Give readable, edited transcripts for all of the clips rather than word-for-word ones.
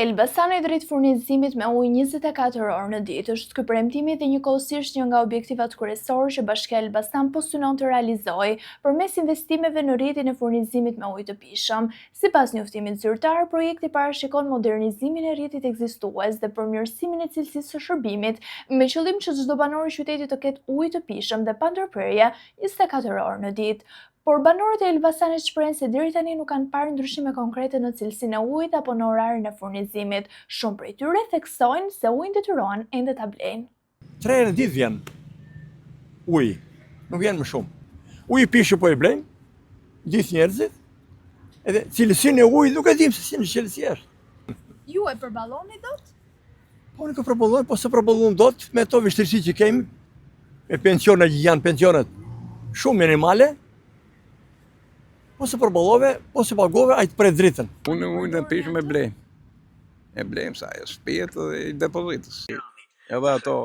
Elbasani drejt furnizimit me ujë 24 orë në ditë është ky premtimi dhe njëkohësisht një nga objektivat kryesorë që Bashkia Elbasan po synon të realizojë përmes investimeve në rrjetin e furnizimit me ujë të pijshëm. Sipas njoftimit zyrtar, projekti parashikon modernizimin e rrjetit ekzistues dhe përmirësimin e cilësisë së shërbimit, me qëllim që çdo banor i qytetit të ketë ujë të pijshëm dhe pa ndërprerje 24 orë në ditë. Por banorët e Elbasanit shprehen se deri tani nuk kanë parë ndryshime konkrete në cilësinë e ujit apo në orarin e furnizimit. Shumë prej tyre theksojnë se ujin detyrohen ende ta blejnë. Tre herë në ditë vjen uji, nuk vjen më shumë. Uji i pijshëm po e blejmë, gjithë njerëzit, edhe cilësinë e ujit nuk e dim se si në cilësi është. Ju e përballoni dot? Po nuk e përballojmë, po s'e përballojmë dot me ato vështirësi që kemi, me pensionet që janë pensionet shumë minimale, po s'e përballove, po s'e pagove, ai të pret dritën. Unë ujin e pijshëm e blejmë. E blejmë sa e shpijet dhe i depozitës. Edhe ato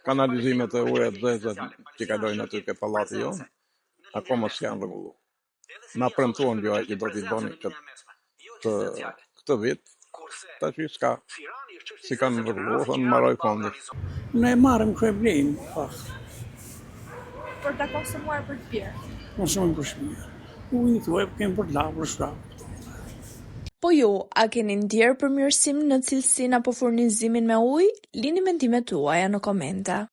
kanalizimet e ujërat të zeza që kalojnë aty ke pallati jonë, akoma s'janë rregullu. Na premtuan gjoja që do t'i bënin këtë këtë vit, tash s'ka s'i kanë rregulluar, thonë mbaroi fondi. Ne e marrim kë e blejmë pak. Për ta konsumuar për të pirë. Konsumojmë për shtëpi. Ujin thuaj kemi për të larë, për shtrapë. Po ju, a keni ndjerë përmirësim në cilësinë apo furnizimin me ujë? Lini mendimet tuaja në komente.